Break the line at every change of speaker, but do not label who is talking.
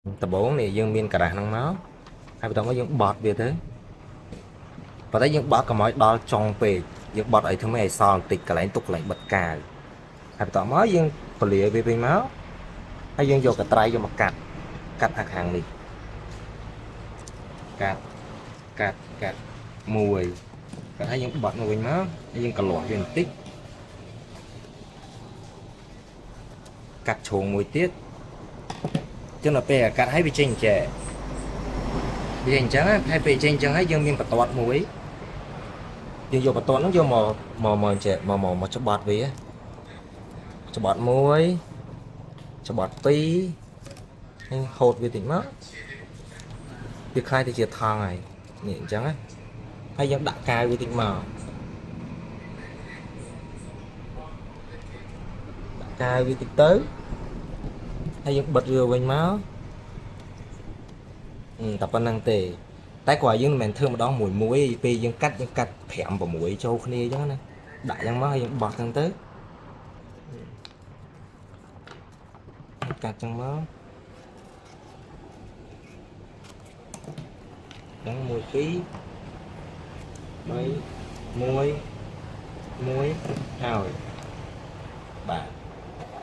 ដំបូងនេះយើងមានការ៉ាស់ហ្នឹងមកហើយបន្តមកយើងបត់វាទៅប៉ុន្តែយើងបត់កុំឲ្យដល់ចុងពេកយើងបត់ឲ្យធ្វើម៉េចឲ្យសល់បន្តិចកន្លែងទុកកន្លែងបិទកាវហើយបន្តមកយើងពលាវាវិញមកហើយយើងយកកត្រៃយកមកកាត់កាត់អាខាងនេះកាត់កាត់កាត់មួយកាត់ហើយយើងបត់មកវិញមកហើយយើងកលាស់វាបន្តិចកាត់ជ្រុងមួយទៀតចឹងដល់ពេលអាកាត់ហើយវាចេញអញ្ចេះវាអញ្ចឹងហើយពេលចេញអញ្ចឹងហើយយើងមានបន្ទាត់មួយយើងយកបន្ទាត់ហ្នឹងយកមកមកមកអញ្ចេះមកមកមកច្បាត់វាច្បាត់មួយច្បាត់ពីរហើយហូតវាតិចមកវាคล้ายទៅជាថង់ហើយនេះអញ្ចឹងណាហើយយើងដាក់កាវវាតិចមកដាក់កាវវាតិចទៅហើយយើងបិទវាវិញមកតែប៉ុណ្្នឹងទេតែគ្រាន់យើងមិនមែនធ្វើម្ដងមួយមួយពេលយើងកាត់យើងកាត់5 6ចូលគ្នាអញ្ចឹងណាដាក់អញ្ចឹងមកហើយយើងបោះអញ្ចឹងទៅកាត់អញ្ចឹងមកអញ្ចឹង1 2 3 1 1ហើយបាទ។